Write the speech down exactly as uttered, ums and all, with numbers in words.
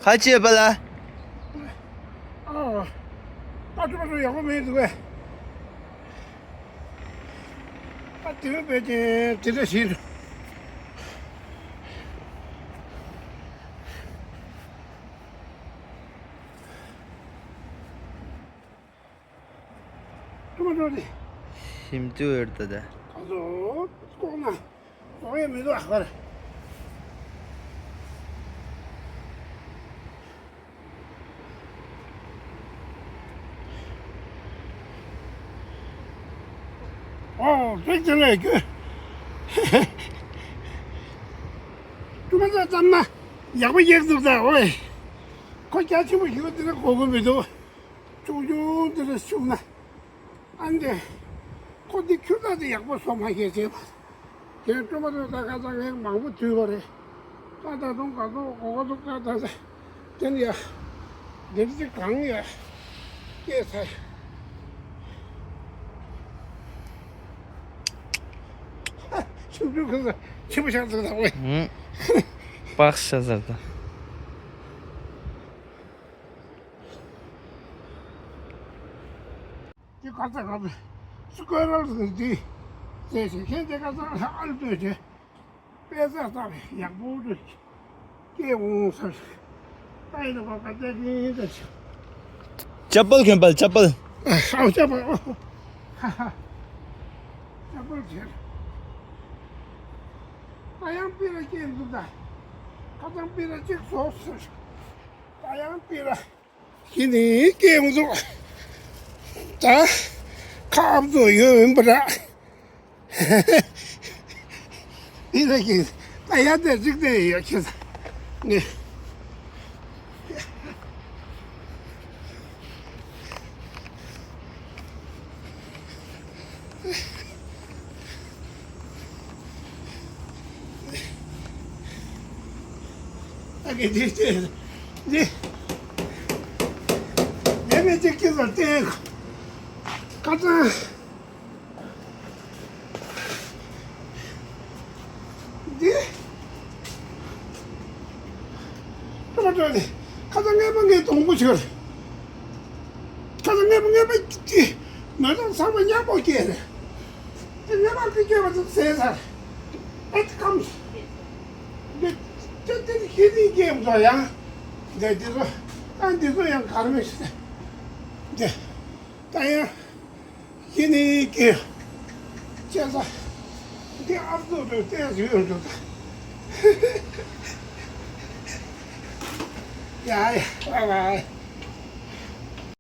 ཁ་ཆེ་པ་ལ། ཨ། ཨ་ཅོ་པ་ཅོ་ཡག་པོ་མེད་འདུག་གས། ཨ་དེ་བས་པས་ཀྱི་དེ་འདྲ་ཞིག་ཅོ་མ་ཅོ་དེ། ཞིམ་ཅུ་ཡོད་ད་ད། ག་ཚོད་ལྐོག་ན། ཨོ་ཡ་མི་འདུག་ཨ་ཁར། ཨོ་རིག་དེ་ལས་རྒྱུ། ཅུང་ཙམ་བརྩམས་ན་ཡག་པོ་ཡག་འདུག་ད་ཨོ་ཡ། ཁོ་རྒྱ་ཆེན་པོ་ཞིག་འདི་ལ་གོ་གི་མི་འདུག་ཆུང་ཆུང་འདི་ལ་བཅུག་ན། ཨ་འདི། ཁོ་འདི་ཁྱུར་ད་འདི་ཡག་པོ་བཟོ་མ་ཤེས་བྱས་པ། དེ་སྤྲོ་མ་ཐོག་ད་ཁ་ཚ་ངས་མང་པོ་དུས་པ་རེད། ད་ད་དུང་ག་ཚོད་གོ་ག་ཚོད་ཀ་ད་ད་དེ་ནི་ཡ། འདིར་ཅི་གང་ཡ། སྐྱེས་ཚར། ཆུང་ཆུང་ཁ་ཚ་ཆེན་པོ་ཤར་ཚར་ད་ཝེ། ཧུམ། པགས་ཤ་ཟེར་ད། དེ་ག་ས་ག་ས་སུ་ཀོ་རལ་ཟེར་དེ་ཟེར་ཞིག་ཁྱེད་དེ་ག་ས་ཨ་ལུ་ལྟོས་དེ་དཔེ་ས་ས་ཡག་པོ་འདུག་སྐྱེ་འོང་ཟེར། ཨ་ཡི་ན་བ་ག་ས་གིན་ཟེར་ཞིག་ཅ་པལ་གྱོན་པ་ལ་ཅ་པལ། ཨ་ཧ་ཅ་པལ་ཨོ། ཧ་ཧ། ཅ་པལ་གྱོན། ད་ཡང་པི་ར་སྐྱེ་འདུག་ད། ཁ་སང་པི་ར་གཅིག་བཟོ་ཟེར། ད་ཡང་པི་ར། ཡིན་ནི་སྐྱེ་འོང་ཟུག་ད་ཁ་ཨབ་ཟོ་ཡོད་ཡིན་པ་ར། ཡིན་ན་ཡིན། ད་ཡ་དེ་རིག་དེ་ཡོད་ཁྱེད་ནི། ཨ་ཀེ་འདི་ལྟས་འདི། ངས་མི་གཅིག་གཅིག་ལ་བལྟས། ཁ་སང་འདི། ཏོ་ཏོ་ནི་ཁ་སང་ངས་མ་ངས་དོང་པོ་ཆོད། ཁ་སང་ངས་མ་ངས་མ་ཀི་མེ་ཏོག་ཚང་མ་མཉམ་པོ་སྐྱེས་ནས། དེ་ངས་མ་ཀི་སྐྱེས་པ་ཚོ་ཟས་ཚར། ཨེ་ཀམ། འདི་ཅི་སྟེ་ཤི་ནི་སྐྱེས་མ་ཚོ་ཡང་། འདི་འདི་ཚོ་ཨ་འདི་ཚོ་ཡང་གར་མི་ཤི། འདི་ད་ཡང་། ཡིན་ནི་ཀི། ཅེ་ས། འདི་ཨབ་ཏུ་རུ་ཏེ་ཟིག་ཡོད་འདུག་ད། ཡ་ཡ་ཨ་ཝ།